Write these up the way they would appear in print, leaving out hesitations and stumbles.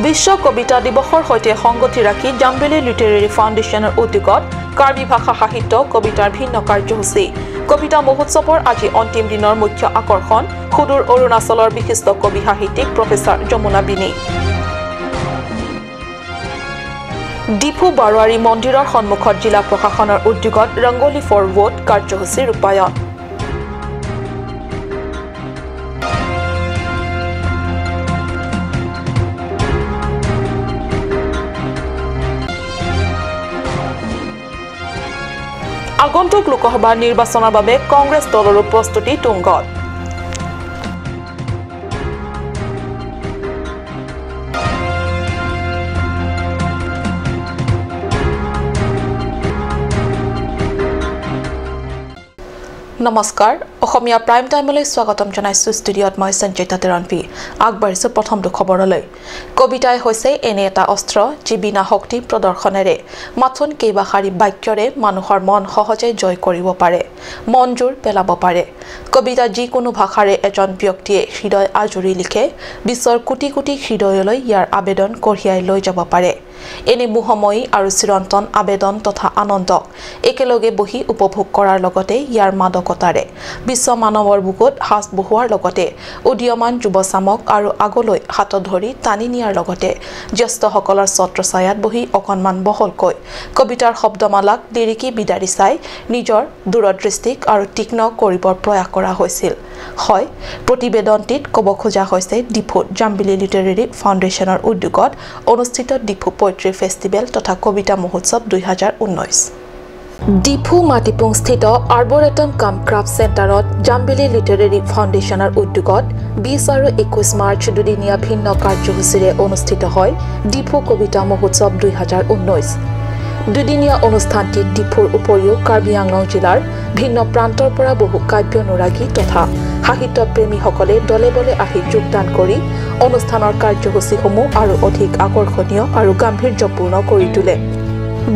বিশ্ব কবিতা দিৱসৰ সৈতে সংগতি ৰাখি জাম্বেলি লিটাৰেৰী ফাউণ্ডেশ্যনৰ উদ্যোগত কাৰ্বি ভাষা সাহিত্য কবিতাৰ ভিন্ন কাৰ্যসূচী। কবিতা মহোৎসৱৰ আজি অন্তিম দিনৰ মুখ্য আকৰ্ষণ সুদূৰ অৰুণাচলৰ বিশিষ্ট কবি সাহিত্যিক প্ৰফেচাৰ যমুনা বিনি। ডিফু বাৰোৱাৰী মন্দিৰৰ সন্মুখত জিলা প্ৰশাসনৰ উদ্যোগত ৰংগোলী ফৰ ভোট কাৰ্যসূচী ৰূপায়ণ। আগন্তুক লোকসভা নিৰ্বাচনৰ বাবে কংগ্ৰেছ দলৰো প্ৰস্তুতি তুংগত। নমস্কাৰ, অসমীয়া প্ৰাইম টাইমলৈ স্বাগতম জনাইছোঁ। ষ্টুডিঅ'ত মই সঞ্চিতা তেৰণপি। আগবাঢ়িছোঁ প্ৰথমটো খবৰলৈ। কবিতাই হৈছে এনে এটা অস্ত্ৰ যি বিনা শক্তি প্ৰদৰ্শনেৰে মাথোন কেইবাশাৰী বাক্যৰে মানুহৰ মন সহজে জয় কৰিব পাৰে, মন জোৰ পেলাব পাৰে। কবিতা যিকোনো ভাষাৰে এজন ব্যক্তিয়ে হৃদয় আজুৰি লিখে, বিশ্বৰ কোটি কোটি হৃদয়লৈ ইয়াৰ আবেদন কঢ়িয়াই লৈ যাব পাৰে। এনে মোহময়ী আৰু চিৰন্তন আবেদন তথা আনন্দক একেলগে বহি উপভোগ কৰাৰ লগতে ইয়াৰ মাদকতাৰে বিশ্ব মানৱৰ বুকুত সাঁচ বহুৱাৰ লগতে উদীয়মান যুৱচামক আৰু আগলৈ হাতত ধৰি টানি নিয়াৰ লগতে জ্যেষ্ঠসকলৰ ছত্ৰছায়াত বহি অকণমান বহলকৈ কবিতাৰ শব্দমালাক লিৰিকি বিদাৰি চাই নিজৰ দূৰদৃষ্টিক আৰু তীক্ষ্ণ কৰিবৰ প্ৰয়াস কৰা হৈছিল। হয়, প্ৰতিবেদনটিত ক'ব খোজা হৈছে ডিফুত জাম্বিলি লিটাৰেৰী ফাউণ্ডেশ্যনৰ উদ্যোগত অনুষ্ঠিত ডিফু পয়েট্ৰি ফেষ্টিভেল তথা কবিতা মহোৎসৱ 2019। ডিফু মাটিপুংস্থিত আৰ্বৰেটম কাম ক্ৰাফ্ট চেণ্টাৰত জাম্বিলি লিটাৰেৰী ফাউণ্ডেশ্যনৰ উদ্যোগত 20 আৰু 21 মাৰ্চ দুদিনীয়া ভিন্ন কাৰ্যসূচীৰে অনুষ্ঠিত হয় ডিফু কবিতা মহোৎসৱ 2019। দুদিনীয়া অনুষ্ঠানটিত ডিফুৰ উপৰিও কাৰ্বি আংলং জিলাৰ ভিন্ন প্ৰান্তৰ পৰা বহু কাব্যানুৰাগী তথা সাহিত্যপ্ৰেমীসকলে দলে বলে আহি যোগদান কৰি অনুষ্ঠানৰ কাৰ্যসূচীসমূহ আৰু অধিক আকৰ্ষণীয় আৰু গাম্ভীৰ্যপূৰ্ণ কৰি তোলে।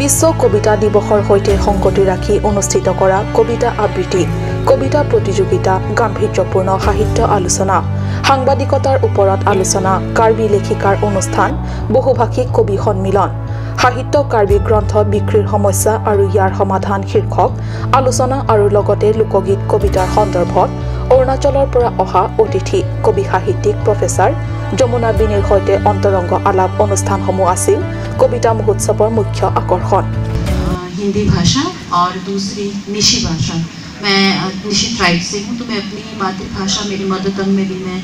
বিশ্ব কবিতা দিৱসৰ সৈতে সংগতি ৰাখি অনুষ্ঠিত কৰা কবিতা আবৃত্তি, কবিতা প্ৰতিযোগিতা, গাম্ভীৰ্যপূৰ্ণ সাহিত্য আলোচনা, সাংবাদিকতাৰ ওপৰত আলোচনা, কাৰ্বি লেখিকাৰ অনুষ্ঠান, বহুভাষিক কবি সন্মিলন, সাহিত্য কাৰ্বি গ্ৰন্থ বিক্ৰীৰ সমস্যা আৰু ইয়াৰ সমাধান শীৰ্ষক আলোচনা আৰু লগতে লোকগীত কবিতাৰ সন্দৰ্ভত অৰুণাচলৰ পৰা অহা অতিথি কবি সাহিত্যিক প্ৰফেচাৰ যমুনা বিনিৰ সৈতে অন্তৰংগ আলাপ অনুষ্ঠানসমূহ আছিল কবিতা মহোৎসৱৰ মুখ্য আকৰ্ষণ। हिंदी भाषा और दूसरी निशी भाषा। मैं निशी ट्राइब से हूँ, तो मैं अपनी मातृभाषा, मेरी मदर टंग में भी मैं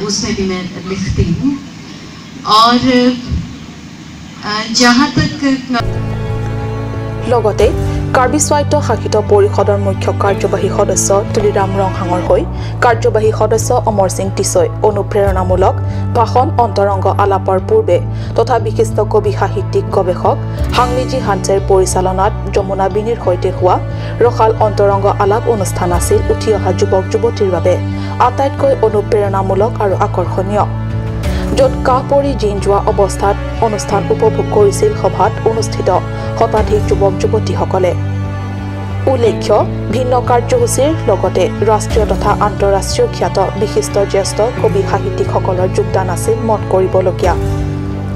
उसमें भी मैं लिखती हूँ। और जहाँ तक লগতে কাৰ্বি স্বায়ত্ত শাসিত পৰিষদৰ মুখ্য কাৰ্যবাহী সদস্য তুলিৰাম ৰংহাঙৰ হৈ কাৰ্যবাহী সদস্য অমৰ সিং টিছৈ অনুপ্ৰেৰণামূলক ভাষণ অন্তৰংগ আলাপৰ পূৰ্বে তথা বিশিষ্ট কবি সাহিত্যিক গৱেষক হাংমিজি হাঞ্চেৰ পৰিচালনাত যমুনা বিনিৰ সৈতে হোৱা ৰসাল অন্তৰংগ আলাপ অনুষ্ঠান আছিল উঠি অহা যুৱক যুৱতীৰ বাবে আটাইতকৈ অনুপ্ৰেৰণামূলক আৰু আকৰ্ষণীয়, য'ত কাহ পৰি জীণ যোৱা অৱস্থাত অনুষ্ঠান উপভোগ কৰিছিল সভাত অনুষ্ঠিত শতাধিক যুৱক যুৱতীসকলে। উল্লেখ্য, ভিন্ন কাৰ্যসূচীৰ লগতে ৰাষ্ট্ৰীয় তথা আন্তঃৰাষ্ট্ৰীয় খ্যাত বিশিষ্ট জ্যেষ্ঠ কবি সাহিত্যিকসকলৰ যোগদান আছিল মন কৰিবলগীয়া।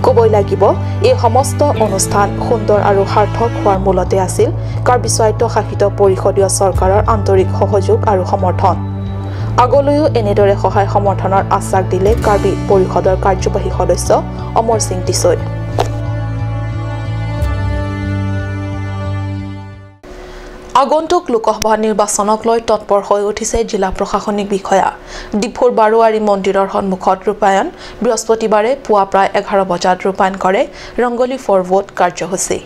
ক'বই লাগিব, এই সমস্ত অনুষ্ঠান সুন্দৰ আৰু সাৰ্থক হোৱাৰ মূলতে আছিল কাৰ্বি স্বায়ত্ত শাসিত পৰিষদীয় চৰকাৰৰ আন্তৰিক সহযোগ আৰু সমৰ্থন। আগলৈও এনেদৰে সহায় সমৰ্থনৰ আশ্বাস দিলে কাৰ্বি পৰিষদৰ কাৰ্যবাহী সদস্য অমৰ সিং টিছৈ। আগন্তুক লোকসভা নিৰ্বাচনক লৈ তৎপৰ হৈ উঠিছে জিলা প্ৰশাসনিক বিষয়া। ডিফুৰ বাৰোৱাৰী মন্দিৰৰ সন্মুখত ৰূপায়ণ বৃহস্পতিবাৰে পুৱা প্ৰায় 11 বজাত ৰূপায়ণ কৰে ৰংগোলী ফৰ ভোট কাৰ্যসূচী।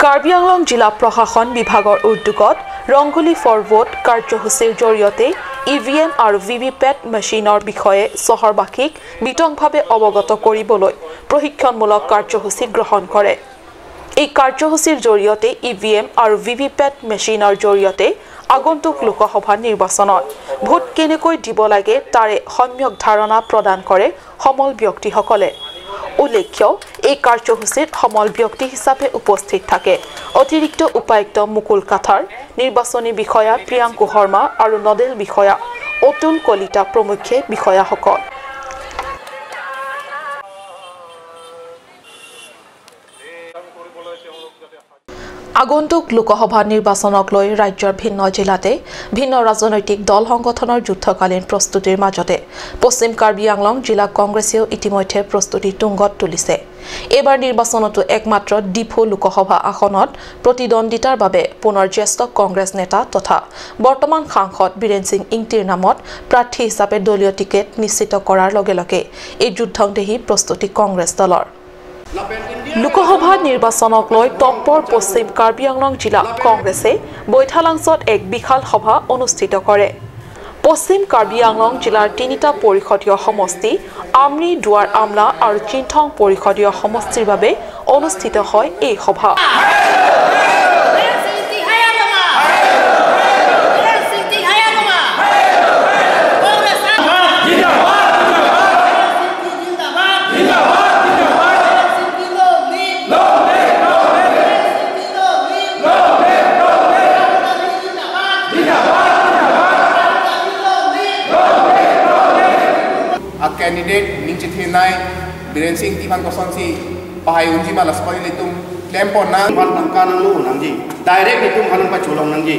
কাৰ্বি আংলং জিলা প্ৰশাসন বিভাগৰ উদ্যোগত ৰংগোলী ফৰ ভোট কাৰ্যসূচীৰ জৰিয়তে EVM আৰু VVPAT মেচিনৰ বিষয়ে চহৰবাসীক বিতংভাৱে অৱগত কৰিবলৈ প্ৰশিক্ষণমূলক কাৰ্যসূচী গ্ৰহণ কৰে। এই কাৰ্যসূচীৰ জৰিয়তে EVM আৰু VVPAT মেচিনৰ জৰিয়তে আগন্তুক লোকসভা নিৰ্বাচনত ভোট কেনেকৈ দিব লাগে তাৰে সম্যক ধাৰণা প্ৰদান কৰে সমল ব্যক্তিসকলে। উল্লেখ্য, এই কাৰ্যসূচীত সমল ব্যক্তি হিচাপে উপস্থিত থাকে অতিৰিক্ত উপায়ুক্ত মুকুল কাথাৰ, নিৰ্বাচনী বিষয়া প্ৰিয়াংকু শৰ্মা আৰু নডেল বিষয়া অতুল কলিতা প্ৰমুখ্যে বিষয়াসকল। আগন্তুক লোকসভা নিৰ্বাচনক লৈ ৰাজ্যৰ ভিন্ন জিলাতে ভিন্ন ৰাজনৈতিক দল সংগঠনৰ যুদ্ধকালীন প্ৰস্তুতিৰ মাজতে পশ্চিম কাৰ্বি আংলং জিলা কংগ্ৰেছেও ইতিমধ্যে প্ৰস্তুতি তুংগত তুলিছে। এইবাৰ নিৰ্বাচনতো একমাত্ৰ ডিফু লোকসভা আসনত প্ৰতিদ্বন্দ্বিতাৰ বাবে পুনৰ জ্যেষ্ঠ কংগ্ৰেছ নেতা তথা বৰ্তমান সাংসদ বীৰেন সিং ইংতিৰ নামত প্ৰাৰ্থী হিচাপে দলীয় টিকেট নিশ্চিত কৰাৰ লগে লগে এই যুদ্ধংদেহী প্ৰস্তুতি কংগ্ৰেছ দলৰ। লোকসভা নিৰ্বাচনক লৈ তৎপৰ পশ্চিম কাৰ্বি আংলং জিলা কংগ্ৰেছে বৈঠালাংছত এক বিশাল সভা অনুষ্ঠিত কৰে। পশ্চিম কাৰ্বি আংলং জিলাৰ তিনিটা পৰিষদীয় সমষ্টি আমৰি, দুৱাৰ আমলা আৰু চিন্থং পৰিষদীয় সমষ্টিৰ বাবে অনুষ্ঠিত হয় এই সভা। Candidate Ningchithinai Biren Singh Timan Kosonsi Pahai Unjima Laspani Litum Lempo na Tangka nang lu nangji direct litum hanang pachulong nangji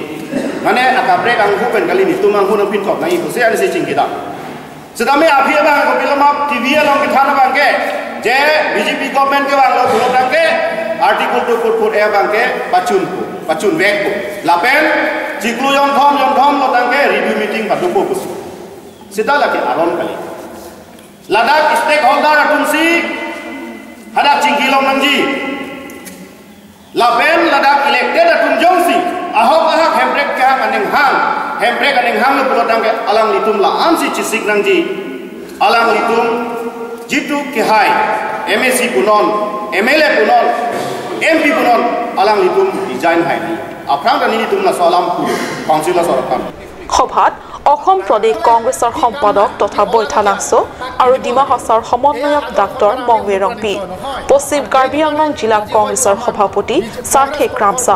mane akabrek ang hupen kali nitum ang hunang pin kop nangi kuse ani se chingkida sedame aphi bang ko bilama TV along ke thana bang ke je BJP government ke bang lo bulok nang ke article 244 A bang ke pachun ko pachun vek ko lapen jiklu yong thom lo tang ke review meeting patu ko sida lake aron kali Ladakh stakeholder atumsi hadak chingkilong nangji lapen Ladakh elected atum jongsi ahok ahak hembrek ka aning hang hembrek aning hang lo pulotang ke alang litum la amsi chisik nangji alang litum jitu ke hai MAC punon MLA punon MP punon alang litum design hai ni aprang ni litum la salam pu council la sarakan সভাত অসম প্ৰদেশ কংগ্ৰেছৰ সম্পাদক তথা বৈঠালাংছ আৰু ডিমা হাছাওৰ সমন্বয়ক doctor মংৱে Rongpi, পশ্চিম কাৰ্বি আংলং জিলা কংগ্ৰেছৰ সভাপতি সাৰ্থেক ৰামচা,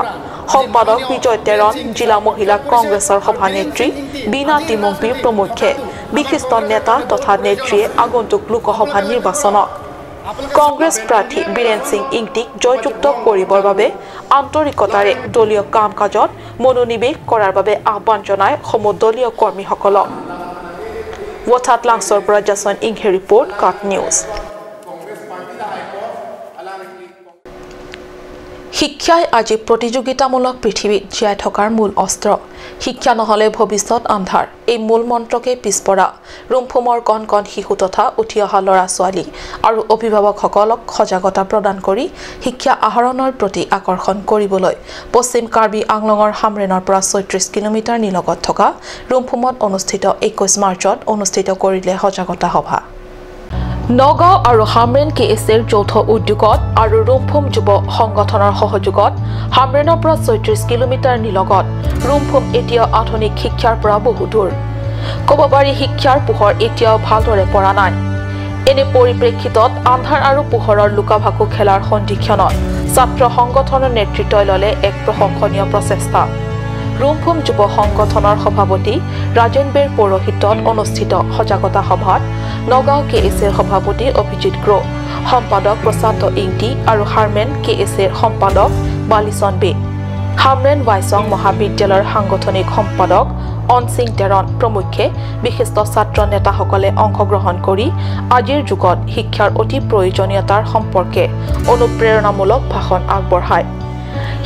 সম্পাদক বিজয় তেৰণ, জিলা মহিলা কংগ্ৰেছৰ সভানেত্ৰী বীণা তিমুংপি প্ৰমুখ্যে বিশিষ্ট নেতা তথা নেত্ৰীয়ে আগন্তুক লোকসভা নিৰ্বাচনত কংগ্ৰেছ প্ৰাৰ্থী বীৰেন সিং ইংতিক জয়যুক্ত কৰিবৰ বাবে আন্তৰিকতাৰে দলীয় কাম কাজত মনোনিৱেশ কৰাৰ বাবে আহ্বান জনায় সমদলীয় কৰ্মীসকলক। ৱাথাত লাংছৰ পৰা জাছন ইংহে ৰিপৰ্ট, কাট নিউজ। শিক্ষাই আজি প্ৰতিযোগিতামূলক পৃথিৱীত জীয়াই থকাৰ মূল অস্ত্ৰ। শিক্ষা নহ'লে ভৱিষ্যত আন্ধাৰ, এই মূল মন্ত্ৰকে পিছপৰা ৰুমফুমৰ কণ কণ শিশু তথা উঠি অহা ল'ৰা ছোৱালী আৰু অভিভাৱকসকলক সজাগতা প্ৰদান কৰি শিক্ষা আহৰণৰ প্ৰতি আকৰ্ষণ কৰিবলৈ পশ্চিম কাৰ্বি আংলঙৰ হামৰেনৰ পৰা 36 কিলোমিটাৰ নিলগত থকা ৰুমফুমত অনুষ্ঠিত 21 মাৰ্চত অনুষ্ঠিত কৰিলে সজাগতা সভা। নগাঁও আৰু হামৰেন কে এছ এৰ যৌথ উদ্যোগত আৰু ৰুমফুম যুৱ সংগঠনৰ সহযোগত হামৰেনৰ পৰা 36 কিলোমিটাৰ নিলগত ৰুমফুম এতিয়াও আধুনিক শিক্ষাৰ পৰা বহু দূৰ। ক'ব পাৰি শিক্ষাৰ পোহৰ এতিয়াও ভালদৰে পৰা নাই। এনে পৰিপ্ৰেক্ষিতত আন্ধাৰ আৰু পোহৰৰ লুকাভাকু খেলাৰ সন্ধিক্ষণত ছাত্ৰ সংগঠনৰ নেতৃত্বই ল'লে এক প্ৰশংসনীয় প্ৰচেষ্টা। ৰুমফুম যুৱ সংগঠনৰ সভাপতি ৰাজেন বেৰ পৌৰোহিত্যত অনুষ্ঠিত সজাগতা সভাত নগাঁও কে এছ এৰ সভাপতি অভিজিত গ্ৰ, সম্পাদক প্ৰশান্ত ইংটি আৰু হাৰমেন কে এছ এৰ সম্পাদক বালিচন বে, হামৰেন ৱাইচং মহাবিদ্যালয়ৰ সাংগঠনিক সম্পাদক অনসিং তেৰণ প্ৰমুখ্যে বিশিষ্ট ছাত্ৰ নেতাসকলে অংশগ্ৰহণ কৰি আজিৰ যুগত শিক্ষাৰ অতি প্ৰয়োজনীয়তাৰ সম্পৰ্কে অনুপ্ৰেৰণামূলক ভাষণ আগবঢ়ায়।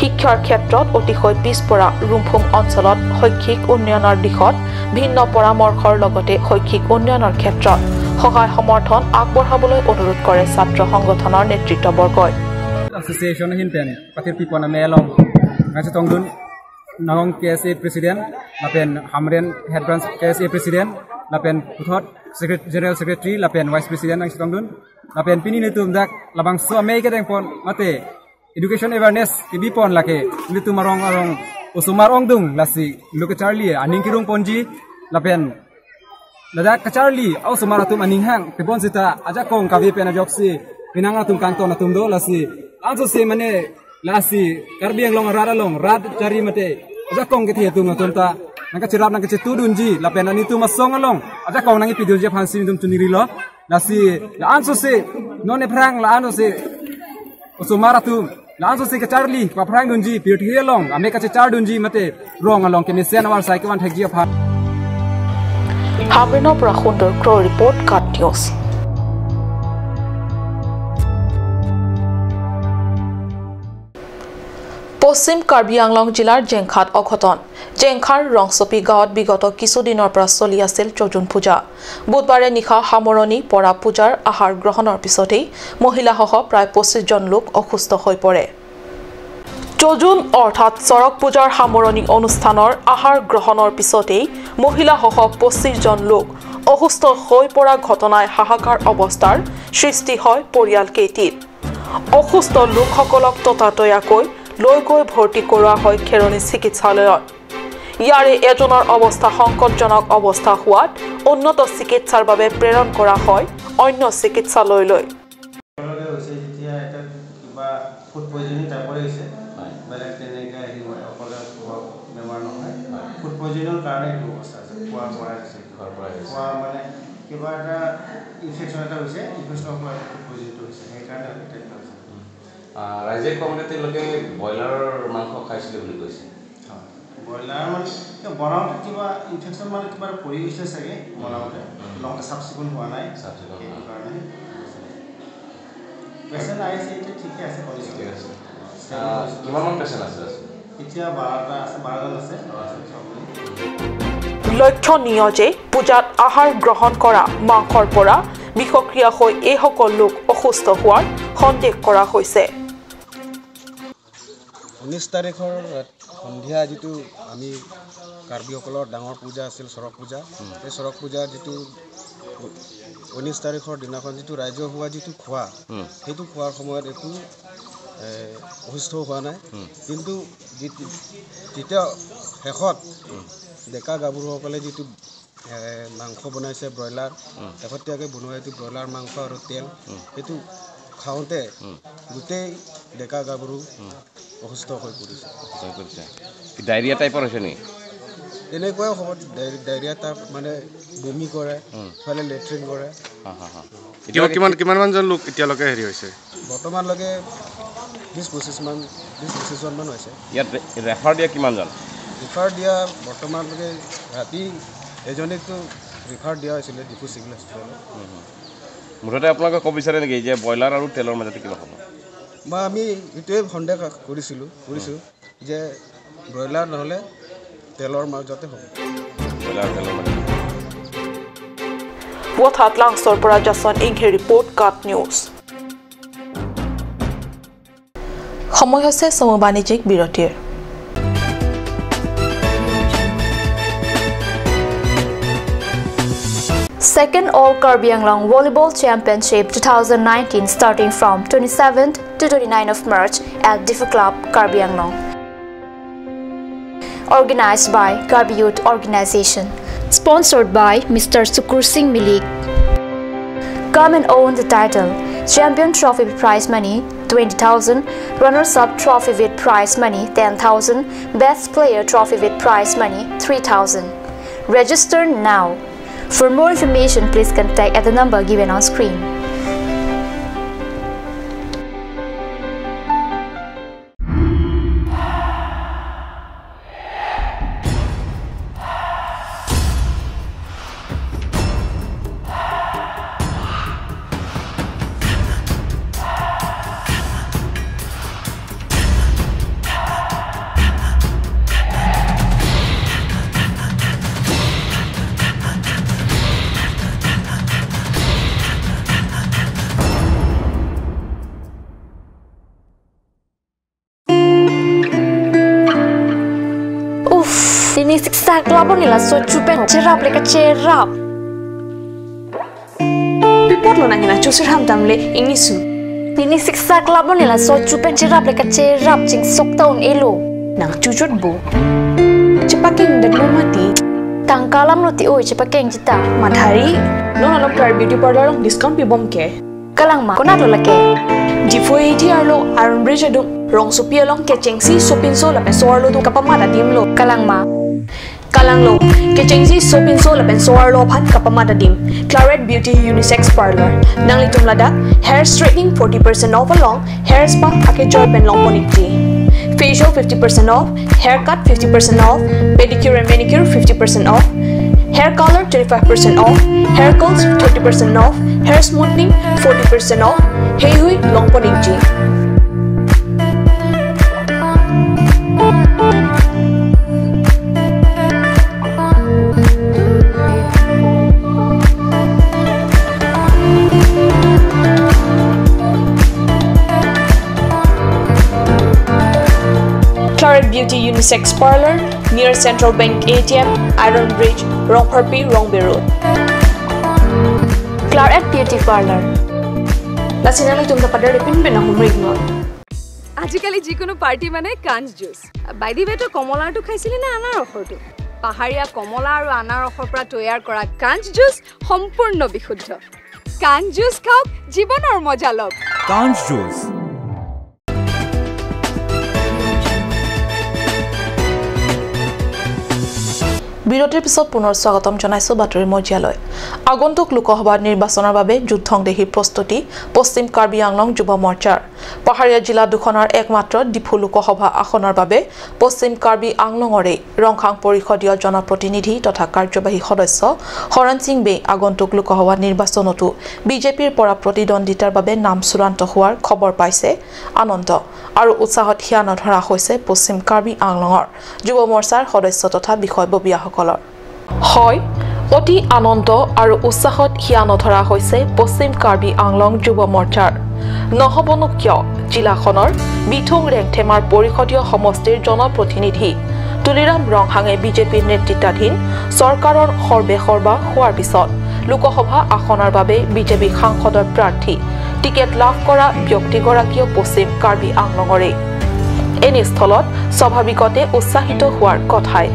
শিক্ষাৰ ক্ষেত্ৰত অতিশয় পিছপৰা ৰুমফুম অঞ্চলত শৈক্ষিক উন্নয়নৰ দিশত ভিন্ন পৰামৰ্শৰ লগতে শৈক্ষিক উন্নয়নৰ ক্ষেত্ৰত সহায় সমৰ্থন আগবঢ়াবলৈ অনুৰোধ কৰে ছাত্ৰ সংগঠনৰ নেতৃত্ববৰ্গই। Association hinpen patir pipon amelong ngasi tongdun nangong KSA president lapen Hamren head branch KSA president lapen puthot general secretary lapen vice president ngasi tongdun lapen pini nitum dak labang so ame ke tengpon mate education awareness ke bipon lake nitum arong arong usumar ongdung lasi luke charlie aning kirung ponji lapen ladak kacharli au sumaratum aning hang pepon sita aja kong kavi pen ajoksi pinang atum kangton atum do lasi anso se mane lasi karbiang long rara long rad cari mate aja kong ke thiatum atum ta nangka cirap nangka cetudun ji lapen ani tu masong along aja kong nangi pidul je phansi tum tuniri lo lasi la anso se none prang la anso se usumaratum Langsung si ke Charlie ka prang dunji pir thi long ame ka char dunji mate rong along ke misen awar sai ke wan thek ji apha হামৰেনৰ পৰা সুন্দৰ ক্ৰ' report কাট news. পশ্চিম কাৰ্বি আংলং জিলাৰ জেংখাত অঘটন। জেংখাৰ ৰংচপি গাঁৱত বিগত কিছুদিনৰ পৰা চলি আছিল চজুন পূজা। বুধবাৰে নিশা সামৰণি পৰা পূজাৰ আহাৰ গ্ৰহণৰ পিছতেই মহিলাসহ প্ৰায় 25 জন লোক অসুস্থ হৈ পৰে। চজুন অৰ্থাৎ চৰক পূজাৰ সামৰণি অনুষ্ঠানৰ আহাৰ গ্ৰহণৰ পিছতেই মহিলাসহ 25 জন লোক অসুস্থ হৈ পৰা ঘটনাই হাহাকাৰ অৱস্থাৰ সৃষ্টি হয় পৰিয়ালকেইটিত। অসুস্থ লোকসকলক ততাতৈয়াকৈ লৈ গৈ ভৰ্তি কৰোৱা হয় খেৰণি চিকিৎসালয়ত। ইয়াৰে এজনৰ অৱস্থা সংকটজনক অৱস্থা হোৱাত উন্নত চিকিৎসাৰ বাবে প্ৰেৰণ কৰা হয় অন্য চিকিৎসালয়লৈ। ৰাইজে কমতে তেওঁলোকে ব্ৰইলাৰৰ মাংস খাইছিলে বুলি কৈছে। ব্ৰইলাৰ মানে বনাওঁতে কিবা ইনফেকশ্যন মানে কিবা পৰি গৈছে চাগে, বনাওঁতে লগতে চাফ চিকুণ হোৱা নাই, সেইটো কাৰণে পেচেণ্ট আহিছে। এতিয়া ঠিকে আছে, ঠিকে আছে। কিমানমান পেচেণ্ট আছে এতিয়া? 12টা আছে, 12জন আছে। লক্ষণীয় যে পূজাত আহাৰ গ্ৰহণ কৰা মাংসৰ পৰা বিষক্ৰিয়া হৈ এইসকল লোক অসুস্থ হোৱাৰ সন্দেহ কৰা হৈছে। 19 তাৰিখৰ সন্ধিয়া যিটো আমি কাৰ্বিসকলৰ ডাঙৰ পূজা আছিল চৰক পূজা, সেই চৰক পূজা যিটো 19 তাৰিখৰ দিনাখন যিটো ৰাজহুৱা যিটো খোৱা, সেইটো খোৱাৰ সময়ত একো অসুস্থ হোৱা নাই। কিন্তু যেতিয়া শেষত ডেকা গাভৰুসকলে যিটো মাংস বনাইছে ব্ৰইলাৰ, শেহতীয়াকৈ বনোৱা এইটো ব্ৰইলাৰ মাংস আৰু তেল, সেইটো খাওঁতে গোটেই ডেকা গাভৰু অসুস্থ হৈ পৰিছে। ডায়েৰিয়া টাইপৰ হৈছে নেকি? তেনেকুৱাই হ'ব, ডায়েৰিয়া টাইপ মানে বমি কৰে, ইফালে লেট্ৰিন কৰে। এতিয়া কিমান কিমানজন লোক এতিয়ালৈকে হেৰি হৈছে? বৰ্তমানলৈকে 20-25জনমান হৈছে। ইয়াত ৰেফাৰ দিয়া কিমানজন? ৰিফাৰ দিয়া বৰ্তমানলৈকে ৰাতি এজনীকতো ৰিফাৰ দিয়া হৈছিলে ডিফু চিভিল হস্পিটেলত। মুঠতে আপোনালোকে ক'ব বিচাৰে নেকি যে ব্ৰইলাৰ আৰু তেলৰ মাজতে কিবা হ'ব? বা আমি এইটোৱে সন্দেহ কৰিছোঁ যে ব্ৰইলাৰ নহ'লে তেলৰ মাজতে হ'ব। ব্ৰইলাৰ তেলৰ মাজতে। লাংছৰ পৰা জাছন ইংহে ৰিপৰ্ট, কাট নিউজ। সময় হৈছে চমু বাণিজ্যিক বিৰতিৰ। Second All Karbi Anglong Volleyball Championship 2019 starting from 27th to 29th of March at Diphu Club, Karbi Anglong. Organized by Karbi Youth Organization. Sponsored by Mr. Sukur Singh Milik. Come and own the title. Champion Trophy with prize money 20,000, Runners-up Trophy with prize money 10,000, Best Player Trophy with prize money 3,000. Register now. For more information, please contact at the number given on screen. Ni la so chupen cherap le ka cherap pipot lo nangina chusir ham tamle ingnisu ni siksa club ni la so chupen cherap le ka cherap ching sok taun elo nang chuchot bo chepaking dat lo mati tangkalam lo ti oi chepakeng chita madhari no no tar beauty parlor discount pi bom ke kalang ma kona lo lake difo 80 arlo iron bridge adung rong sopi along ke chengsi sopin so la pe so arlo du kapama da dim lo kalang ma Kalanglo kechengji sopin so lapen soar lo phan kapama da dim Claret Beauty Unisex Parlor nangli tumlada hair straightening 40% off along hair spa ake joy pen long ponikti facial 50% off, haircut 50% off, pedicure and manicure 50% off, hair color 25% off, hair curls 30% off, hair smoothing 40% off. Hey hui long ponikji. Claret Beauty Unisex Parlor near Central Bank ATM, Iron Bridge, Rongpharpi, Rongbe Road. Claret Beauty Parlor. Lasinali tumta padar pin pin humrig no. আজিকালি যিকোনো party মানে কাঞ্চ juice. By the ৱে তো কমলাটো খাইছিলি না আনাৰসৰটো? পাহাৰীয়া কমলা আৰু আনাৰসৰ পৰা তৈয়াৰ কৰা কাঞ্চ জুচ সম্পূৰ্ণ বিশুদ্ধ। কাঞ্চ জুচ খাওক, জীৱনৰ মজা লওক। কাঞ্চ জুচ। বিৰতিৰ পিছত পুনৰ স্বাগতম জনাইছো বাতৰি মজিয়ালৈ। আগন্তুক লোকসভা নিৰ্বাচনৰ বাবে যুদ্ধংদেহী প্ৰস্তুতি পশ্চিম কাৰ্বি আংলং যুৱ মৰ্চাৰ। পাহাৰীয়া জিলা দুখনৰ একমাত্ৰ ডিফু লোকসভা আসনৰ বাবে পশ্চিম কাৰ্বি আংলঙৰে ৰংখাং পৰিষদীয় জনপ্ৰতিনিধি তথা কাৰ্যবাহী সদস্য হৰণ সিং বে আগন্তুক লোকসভা নিৰ্বাচনতো বিজেপিৰ পৰা প্ৰতিদ্বন্দ্বিতাৰ বাবে নাম চূড়ান্ত হোৱাৰ খবৰ পাইছে আনন্দ আৰু উৎসাহত হিয়া নধৰা হৈছে পশ্চিম কাৰ্বি আংলঙৰ যুৱ মৰ্চাৰ সদস্য তথা বিষয়ববীয়াসকল। হয়, অতি আনন্দ আৰু উৎসাহত হিয়া নধৰা হৈছে পশ্চিম কাৰ্বি আংলং যুৱ মৰ্চাৰ। নহবনো কিয়, জিলাখনৰ বিথুং ৰেংথেমাৰ পৰিষদীয় সমষ্টিৰ জনপ্ৰতিনিধি তুলিৰাম ৰংহাঙে বিজেপিৰ নেতৃত্বাধীন চৰকাৰৰ সৰ্বেসৰ্বা হোৱাৰ পিছত লোকসভা আসনৰ বাবে বিজেপি সাংসদৰ প্ৰাৰ্থী টিকেট লাভ কৰা ব্যক্তিগৰাকীও পশ্চিম কাৰ্বি আংলঙৰে। এনেস্থলত স্বাভাৱিকতে উৎসাহিত হোৱাৰ কথাই।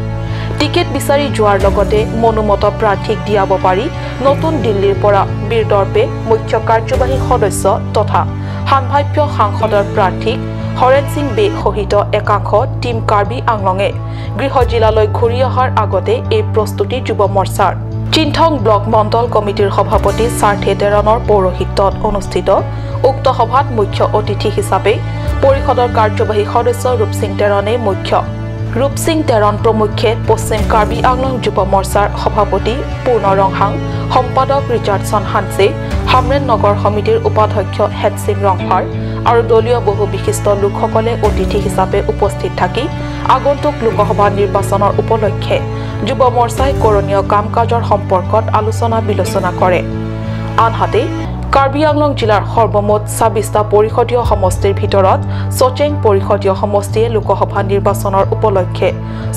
টিকেট বিচাৰি যোৱাৰ লগতে মনোমত প্ৰাৰ্থীক দিয়াব পাৰি নতুন দিল্লীৰ পৰা বীৰদৰ্পে মুখ্য কাৰ্যবাহী সদস্য তথা সম্ভাৱ্য সাংসদৰ প্ৰাৰ্থীক হৰেণ সিং বে সহিত একাংশ টীম কাৰ্বি আংলঙে গৃহ জিলালৈ ঘূৰি অহাৰ আগতে এই প্ৰস্তুতি যুৱ মৰ্চাৰ। চিন্থং ব্লক মণ্ডল কমিটিৰ সভাপতি সাৰ্থে তেৰণৰ পৌৰোহিত্যত অনুষ্ঠিত উক্ত সভাত মুখ্য অতিথি হিচাপে পৰিষদৰ কাৰ্যবাহী সদস্য ৰূপসিং তেৰণে মুখ্য ৰূপসিং তেৰণ প্ৰমুখ্যে পশ্চিম কাৰ্বি আংলং যুৱ মৰ্চাৰ সভাপতি পূৰ্ণ ৰংহাং, সম্পাদক ৰিচাৰ্ডছন হানছে, হামৰেন নগৰ সমিতিৰ উপাধ্যক্ষ হেডসিং ৰংফাৰ আৰু দলীয় বহু বিশিষ্ট লোকসকলে অতিথি হিচাপে উপস্থিত থাকি আগন্তুক লোকসভা নিৰ্বাচনৰ উপলক্ষে যুৱ মৰ্চাই কৰণীয় কাম কাজৰ সম্পৰ্কত আলোচনা বিলোচনা কৰে। আনহাতে কাৰ্বি আংলং জিলাৰ সৰ্বমুঠ 26টা পৰিষদীয় সমষ্টিৰ ভিতৰত চচেং পৰিষদীয় সমষ্টিয়ে লোকসভা নিৰ্বাচনৰ উপলক্ষে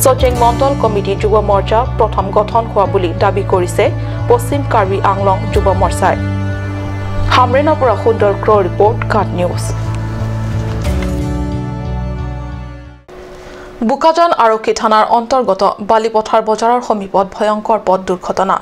চচেং মণ্ডল কমিটি যুৱ মৰ্চা প্ৰথম গঠন হোৱা বুলি দাবী কৰিছে পশ্চিম কাৰ্বি আংলং যুৱ মৰ্চাই। হামৰেনৰ পৰা সুন্দৰ ক্ৰ' ৰিপৰ্ট, কাট নিউজ। বোকাজান আৰক্ষী থানাৰ অন্তৰ্গত বালিপথাৰ বজাৰৰ সমীপত ভয়ংকৰ পথ দুৰ্ঘটনা।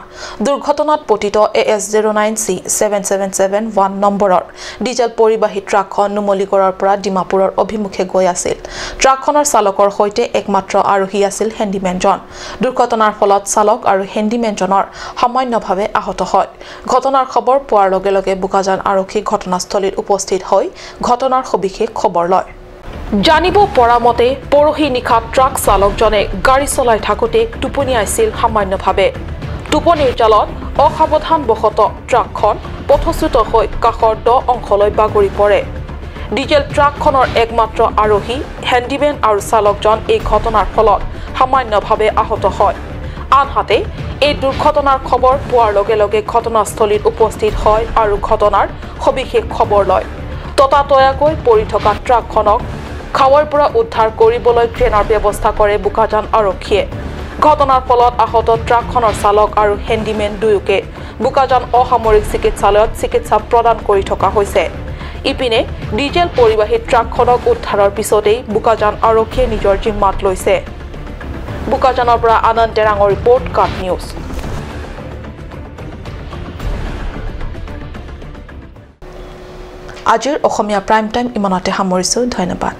দুৰ্ঘটনাত পতিত AS 09C 7771 নম্বৰৰ ডিজেল পৰিবাহী ট্ৰাকখন নুমলীগড়ৰ পৰা ডিমাপুৰৰ অভিমুখে গৈ আছিল। ট্ৰাকখনৰ চালকৰ সৈতে একমাত্ৰ আৰোহী আছিল হেণ্ডিমেনজন। দুৰ্ঘটনাৰ ফলত চালক আৰু হেণ্ডিমেনজনৰ সামান্যভাৱে আহত হয়। ঘটনাৰ খবৰ পোৱাৰ লগে লগে বোকাজান আৰক্ষী ঘটনাস্থলীত উপস্থিত হৈ ঘটনাৰ সবিশেষ খবৰ লয়। জানিব পৰা মতে পৰহি নিশা ট্ৰাক চালকজনে গাড়ী চলাই থাকোঁতে টোপনিয়াইছিল সামান্যভাৱে। টোপনিৰ জালত অসাৱধানবশতঃ ট্ৰাকখন পথচ্যুত হৈ কাষৰ দ অংশলৈ বাগৰি পৰে। ডিজেল ট্ৰাকখনৰ একমাত্ৰ আৰোহী হেণ্ডিমেন আৰু চালকজন এই ঘটনাৰ ফলত সামান্যভাৱে আহত হয়। আনহাতে এই দুৰ্ঘটনাৰ খবৰ পোৱাৰ লগে লগে ঘটনাস্থলীত উপস্থিত হয় আৰু ঘটনাৰ সবিশেষ খবৰ লয়। ততাতৈয়াকৈ পৰি থকা ট্ৰাকখনক খাৱৈৰ পৰা উদ্ধাৰ কৰিবলৈ ক্ৰেনৰ ব্যৱস্থা কৰে বোকাজান আৰক্ষীয়ে। ঘটনাৰ ফলত আহত ট্ৰাকখনৰ চালক আৰু হেণ্ডিমেন দুয়োকে বোকাজান অসামৰিক চিকিৎসালয়ত চিকিৎসা প্ৰদান কৰি থকা হৈছে। ইপিনে ডিজেল পৰিবাহী ট্ৰাকখনক উদ্ধাৰৰ পিছতেই বোকাজান আৰক্ষীয়ে নিজৰ জিম্মাত লৈছে। বোকাজানৰ পৰা আনন্দ তেৰাঙৰ ৰিপৰ্ট, কাট নিউজ। আজিৰ অসমীয়া প্ৰাইম টাইম ইমানতে সামৰিছোঁ। ধন্যবাদ।